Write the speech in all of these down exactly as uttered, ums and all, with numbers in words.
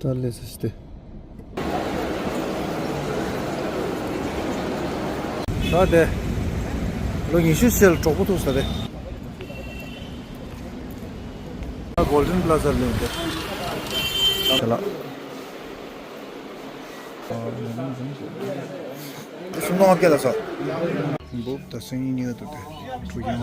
ད་ལས་ས་ཞིག་སྟེ། ད་དེ། ལོ་ཉི་ཤུ་ཞིག་ལ་གྲོགས་པོ་ཐུག་ས་དེ། ད་གོལ་ཌེན་པ་ལ་ཛ་ལ་ཡོང་དེ། དེ་ལ། སུམ་སྟོང་ལྔ་བརྒྱ་ལ་ས། འབུབ་ད་སང་ཉིན་གཉིས་ཀ་འདུག་སྟེ། ཕྲུ་གུ།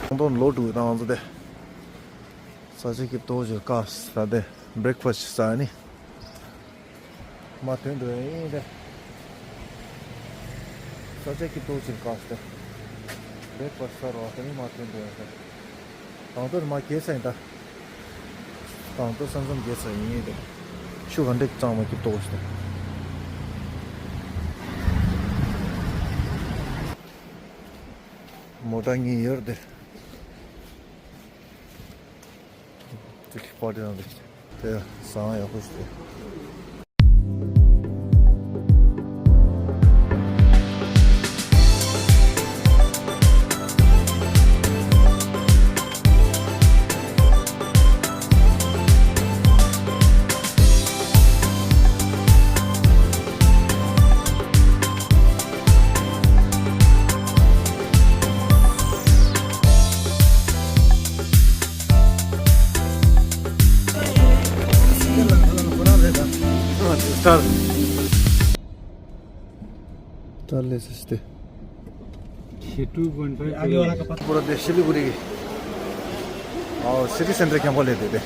ཁོང་ཚོ་ལོ་དྲུག་དང་ང་ཚོ་དེ། ས་ཆ་སྐྱིད་པོ་ཅིག་བཀག་ས་དེ་བྷི་རེག་ཕ་སི་ཟ་ནི། མ་ཐོན་འགྲོ་ཡིན་དེ། ས་ཆ་སྐྱིད་པོ་ཅིག་བཀག་སྟེ། བྷི་རེག་ཕ་སི་ཟ་རོགས་དེ་ནི་མ་ཐོན་འགྲོ་ཡིན་དེ། གང་ལྟར་མ་གྱེས་ས་ཡིན་ད། གང་ལྟར་བསམ་བསམ་གྱེས་ས་ཡིན་དེ། ཆུ་ག་འདྲ་གཙང་མ་སྐྱིད་པོ་ཞིག་དེ། མོ་ཊ་གཉིས་ཡོད་དེ། ཅིག་པར་ཊི་རང་རེད། དེ་ཟངས་ཡག་པོ་ཞིག་རེད། ད་ལས་ས་ཞིག་སྟེ། Two point five པུ་ར་དེ་ཤི་ལི་གུ་རི་གི། ཨའོ་སི་ཊི་སེན་ཊར་ཁྱམ་པ་ལས་དེ་དེ།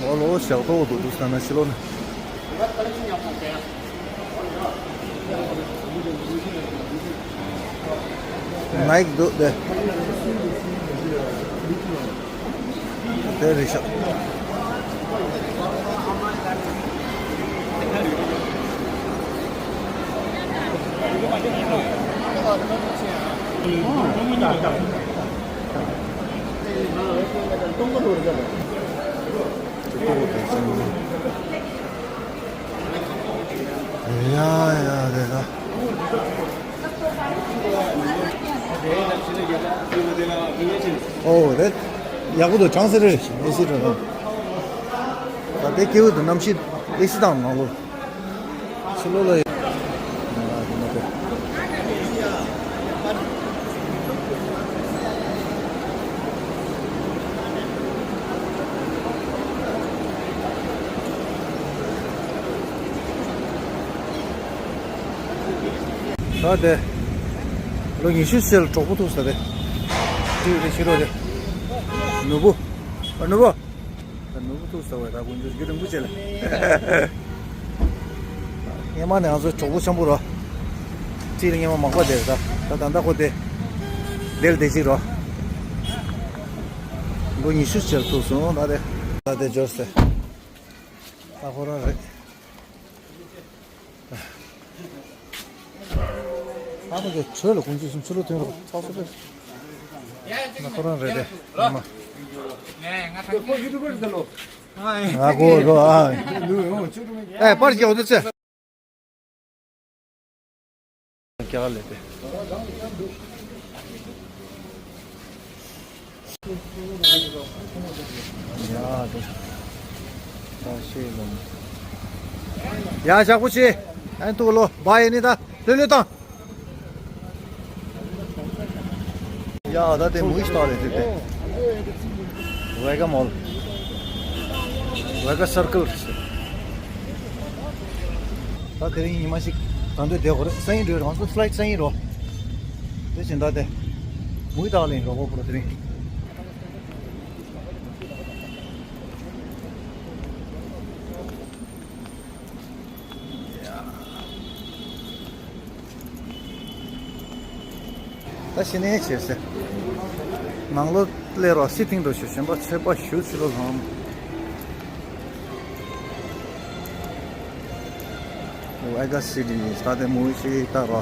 ཨོ་ལོ་ཞག་ཐོག་ཏུ་འདུག་ས་ན་ཤི་ལོ་ན། ནའིཀ་འདུག་དེ། དེ་རེད་ཤག་ཡ་ཡ་རེད་ད། ཨོ་རེད། ཡག་པོ་འདུག་གྲང་ས་རེད། ཨེ་སི་རེད་ད། ད་དེ་སྐྱིད་པོ་འདུག་གནམ་གཤིས་ཨེ་སི་དང་ནང་ལོགས། ཕྱི་ལོགས་ལ་ཡོད། ང་རང་གི་མ་དེ། ད་དེ། ལོ་ཉི་ཤུ་ཞིག་ལ་གྲོགས་པོ་ཐུག་ས་དེ། ཅིག་རེ་ཕྱི་རོལ་དེ། ནོར་བུ། ཨ་ནོར་བུ། ད་ནོར་བུ་ཐུག་ས་བས་ད་དགུན་ཆུ་རྒྱུན་རིང་པོ་བྱས་ལ། སྔན་མ་ནས་ང་ཚོའི་གྲོགས་པོ་འཆམ་པོ་རོ། ཅིག་ལ་སྔན་མ་མག་པ་དེར་ད་ད་ད་ལྟ་ཁོ་དེ། དེར་བསྡད་ཅིག་རོ། ལོ་ཉི་ཤུ་ཞིག་ལ་ཐུག་སོང་ད་དེ། ད་དེ་འབྱོར་སེ། ད་ཁོ་རང་རེད། ཨ་ཁོ་ཚོ་བྲོས་ལ་དགུན་ཆུ་སུམ་ཆུ་ལོ་ཐོན་རོགས་ཚགས་སུ་རེད། ན་ཁོ་རང་རེད་དེ་ཨ་མ། ང་གོ་གོ་ཨ། ཨེ་པར་རྒྱག་འོ་དེ་ཚེ། རྒྱག་ལས་དེ། ཡ་ ཨ་དེ། ད་ཤེས་ལོ། ཡ་ཞག་པོ་ཆེ། ཨན་ཏུ་ལོ་བ་ཡེ་ནི་ད་ལྷོད་ལྷོད་བཏང་། ཡ་ད་དེ་མུ་ཨིས་ཏོ་རེད་དེ་དེ། ཝེ་ག་མོལ། ཝེ་ག་སར་ཀལ། ད་དེ་རིང་ཉི་མ་ཞིག་གང་འདོད་བསྡད་ཁོ་རེད། སང་ཉིན་འགྲོ་རང་ཚོ་ཕ་ལའིཊ་སང་ཉིན་རོ། དེ་བཞིན་ད་དེ་མུ་ཨིས་ཏོ་ལེན་རོ་གོ་པོ་རོ་དེ་རིང་། ད་ཤི་ནས་བྱས་ཟེར། ནང་ལོ་སླེབས་རོགས་སི་ཏིང་དུ་ཞུ་གཞན་པ་ཚད་པ་ཞུ་ཕྱི་ལོ་ལྷམ། ཝེ་ག་སི་ཊི་ད་དེ་མུ་ཅི་ད་རོ།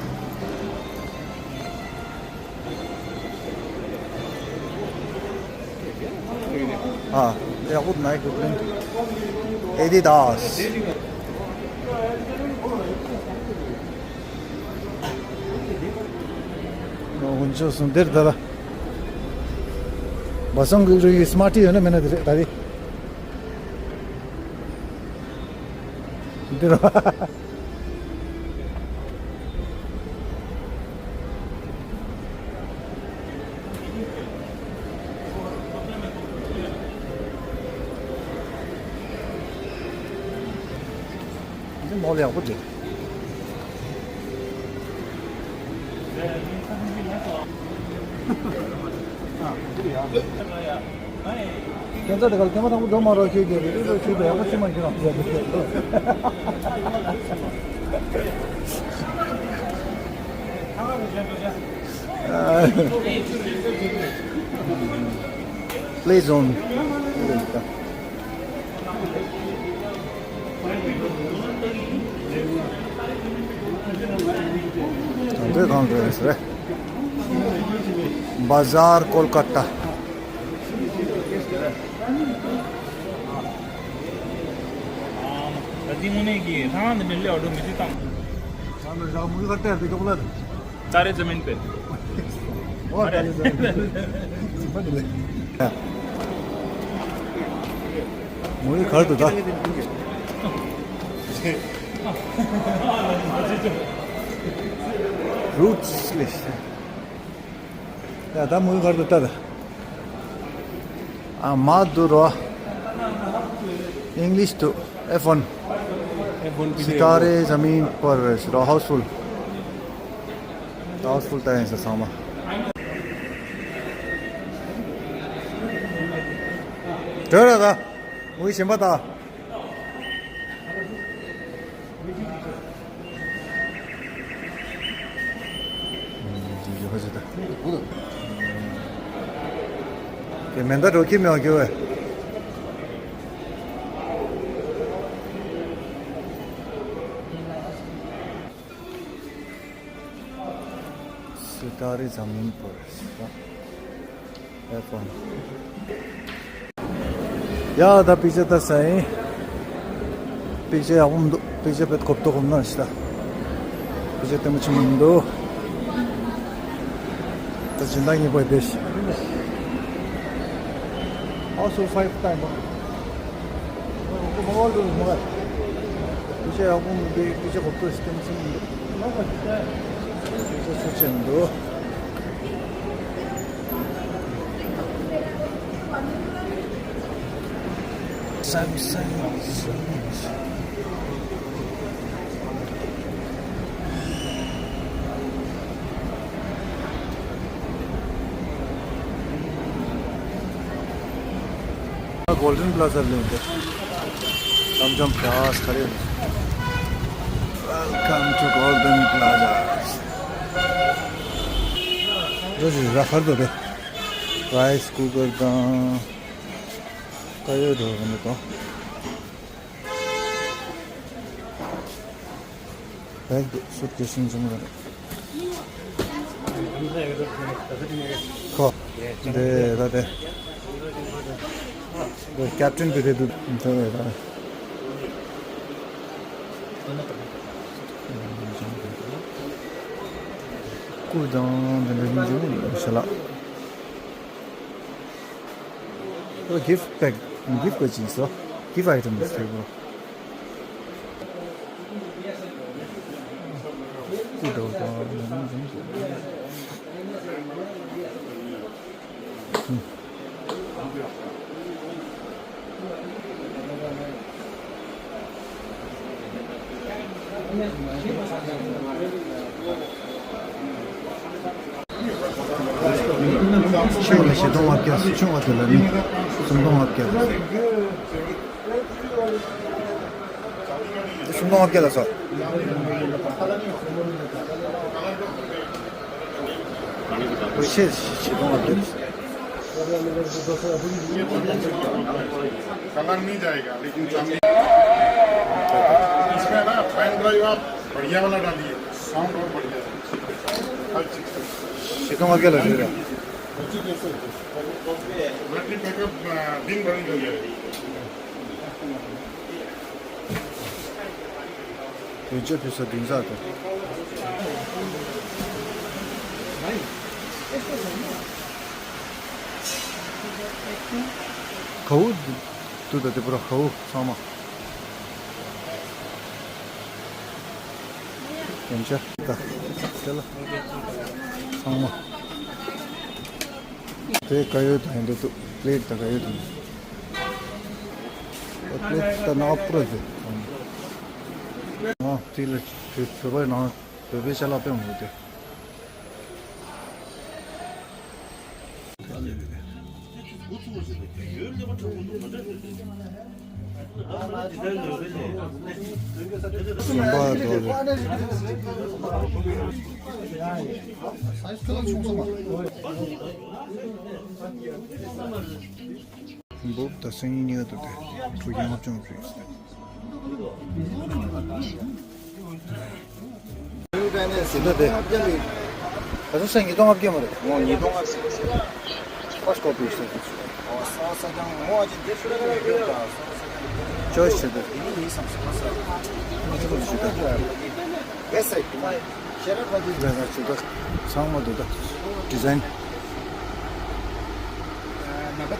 ཨ། ཡག་པོ་ནའི་ཀུ་པིན། ཨེ་ཌི་དཱས། ཨོ་ཧུན་ཅོ་སུན་དེར་ད་ལ། བ་སང་གི་རུ་ཡི་སི་མ་ཊི་ཡོད་ན་མེད་ན་དེ་རེད་ད་རེད། འདི་རུ། འདི་མོལ་ཡག་པོ་འདུག་ཁྱེད་ཚོ་དེ་གར་ཐེངས་མ་དང་པོ་འགྲོ་མ་རོགས་ཁྱོད་ཀྱིས་རེ་རེ་ལོ་ཁྱོད་ཀྱིས་ཡག་པོ་ཅི་མ་ཁྱོད་རང་ཁྱོད་ཀྱིས། Play zone. གང་འདོད་གང་འདོད་རེད་ཟེར། Bazaar Kolkata. ད་དེ་དངོས་གནས་ཀྱི་ལྷ་ཁང་འདི་འདྲ་སླེབས་འགྲོ་མི་ཚེ་བཏང་། ང་ཚོ་ཞག་མུ་ཁར་བལྟས་ཏེ་ཀོ་ལ། ཙཱ་རེ་ཛ་མིན་པེ། ཨོ་ཙཱ་རེ་ཛ་མིན་པེ། མུ་ཡི་གར་དུ་ད། Roots list. ཡ་ད་མུ་ཡི་གར་དུ་ད་ད། ཨ་མ་དུ་རོ། English དུ་F one. F one ستارے زمین پر རོ། Houseful. Houseful ད་ཡིན་ས་ཚང་མ། དྲོད་ར་ད། མུ་ཡི་ཞིམ་པ་ད། དེ་མེ་མདའ་འགྲོ་ཁྱི་མེད་པ་གྱུར་བས། ستارے زمین پر. ཡ་ད་པིག་ཅར་ལྟ་ས་ཡིན། པིག་ཅར་ཡག་པོ་མི་འདུག་པིག་ཅར་བེད་གོ་བཏུབ་ནི་ཞིག་ད། པིག་ཅར་དེ་མོ་ཆེ་མི་འདུག་ད་སྦྱིན་བདག་གཉིས་པོ་བསྡད་ཤག Also five time. པིག་ཅར་ཡག་པོ་མི་འདུག་པིག་ཅར་གོ་བཏུབ་ཞིག་དེ་མོ་ཆེ་མི་འདུག་པིག་ཅར་ཆེ་ཆེ་མི་འདུག Golden Plaza ལ་ཡོད་དེ། ལམ་འཇམ་པ་ག་རེ་ཡོད། Welcome to Golden Plaza. འདི་ཟི་ར་ཧར་དོ་དེ། Rice cooker དང་། ད་ཡོད་འགྲོ་གི་འདུག་གོ། བེག་སུཊ་ཀེ་སི་ཞིག་བཟུང་ར། ཁོ། འདི་ད་དེ། འདི་ཀེབ་ཊན་དེ་རེད་འདུག་འདི་རེད་ད། སྐུ་དང་འདི་འདྲ་ཞིག་འདུག་ཤ་ལགས། འདི་གིཕ་ཊི་བེག Gift ko chin so. Gift item is table. Good. ཆུང་བ་ལ་བཞི་སྟོང་ལྔ་བརྒྱ། ཆུང་བ་དེ་ལ་ནི་སུམ་སྟོང་ལྔ་བརྒྱ། སུམ་སྟོང་ལྔ་བརྒྱ་ལ་སོ། ཆེ་བཞི་སྟོང་ལྔ་བརྒྱ་ལ་སོ། कलर नहीं जाएगा, लेकिन चांदी। इसमें ना pen drive आप बढ़िया वाला डालिए, साउंड और बढ़िया है। हर चीज़ का। བཞི་སྟོང་ལྔ་བརྒྱ་ལ་རེད། बैटरी बैकअप, अ, दिन भर ही चलेगा। དོན་གཅོད་ཕུལ་ས་བདུན་ཟ་དང་། གའུ་འདུག་ད་དེ་པུ་ར་གའུ་ཚང་མ། དོན་གཅོད་ད་དེ་ལ་ཚང་མ། དེ་ག་ཡོད་དང་ཡིན་འདུག་པླེ་ཊི་དང་ག་ཡོད་དང་། པླེ་ཊི་ད་ནག་པོ་རེད་དེ། ཨ་དེ་ལ་བོད་པའི་ནང་བོད་པའི་ཅ་ལག་དཔེ་མང་པོ་དེ། འབུབ་དང་སང་ཉིན་ཉལ་དུ་དེ་ཕྲུ་གུ་ལྔ་བཅུ་ང་བཅུ་ཡིན། དེ་འདྲ་དེ། ད་ཆ་ཉིས་སྟོང་ལྔ་བརྒྱ་མ་རེད། ངོ་ཉིས་སྟོང་ལྔ་བརྒྱ། ཧྥ་སི་ཊི་ཀོ་པི་ཞིག་ཟེར་དུས། ཨོ་སོ་སོ་ཀྱང་ངོ་ཨ་ཅེ་འདི་ཤུ་རེ་རེ་ཡོད་ད་སོ་སོ་ཀྱང་ཅོའི་སི་བྱེད་དུས། དེ་ནི་ཡིན་བསམ་སོ་སོ། ཨ་ཅེ་ཀོ་པི་ཞིག་ད། བེ་སེ་ཀི་མ་ཤེ་ར་བ་ཅི་ལ་ང་ཅི་ད་ཚང་མ་འདུག་ད། ཌི་ཛའིན།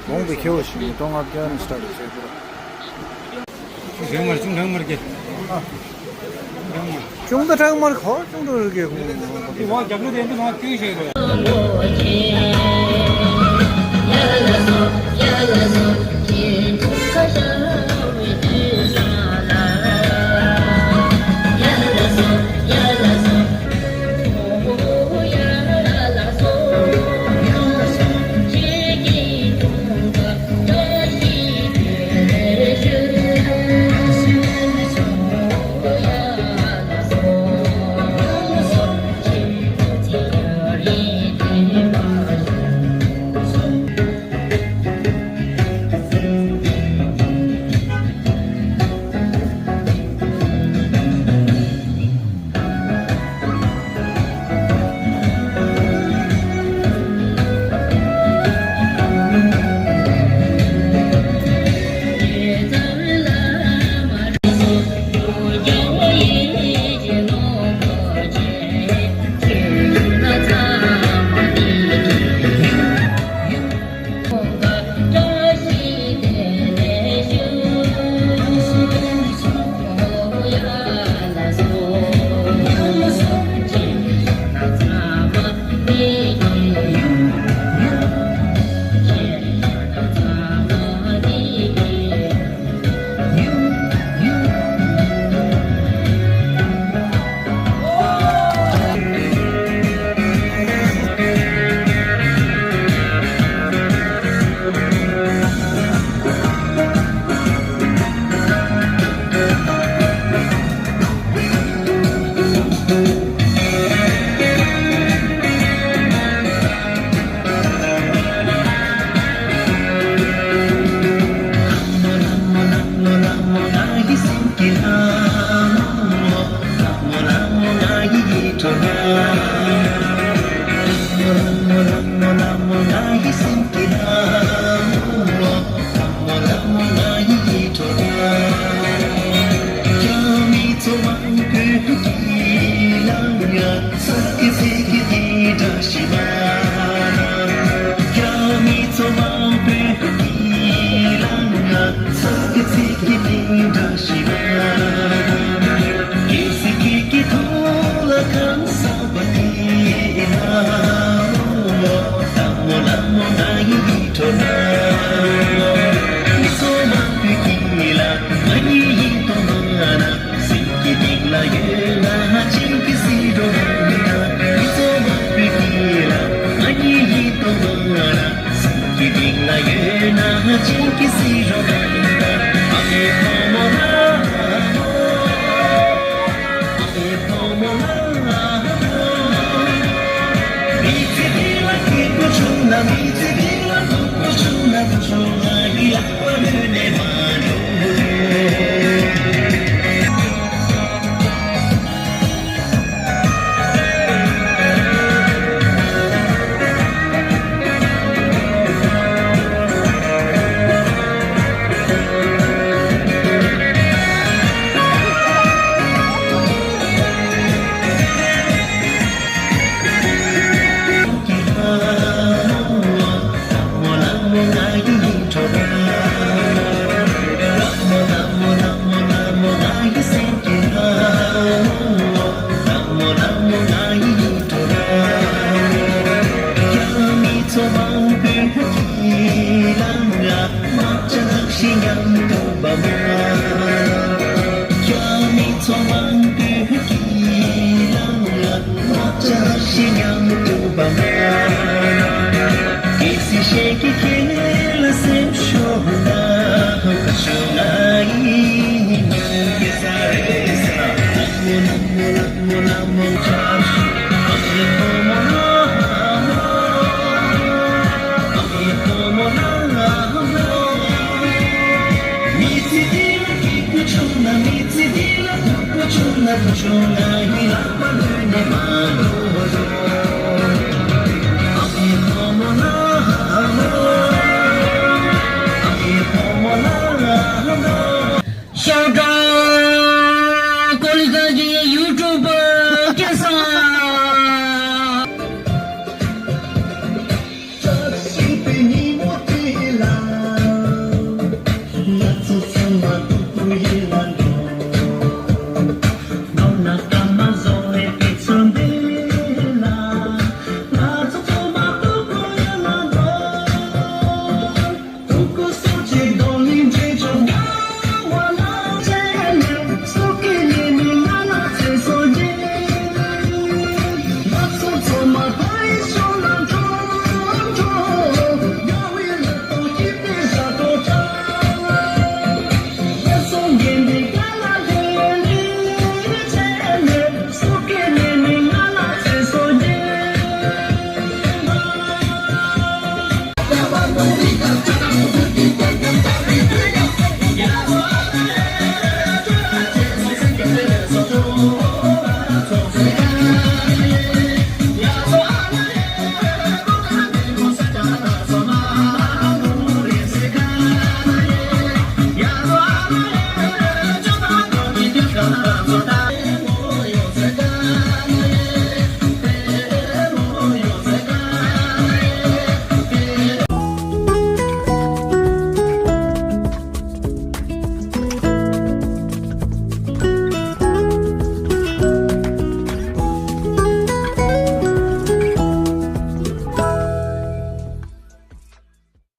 ལོངས་པའི་ཁེ་བོ་ཞིག་ཉིས་སྟོང་ལྔ་བརྒྱ་ནས་སི་ཊར་ཊི་བྱེད་དགོས། ཅུང་ད་ཁྲག་དམར་གོ་ཅུང་ད་རིག་གེ་ཁོང་། དེ་བ་རྒྱབ་ལོ་དེ་འདི་མ་ཀུན་ཞིག་རེད།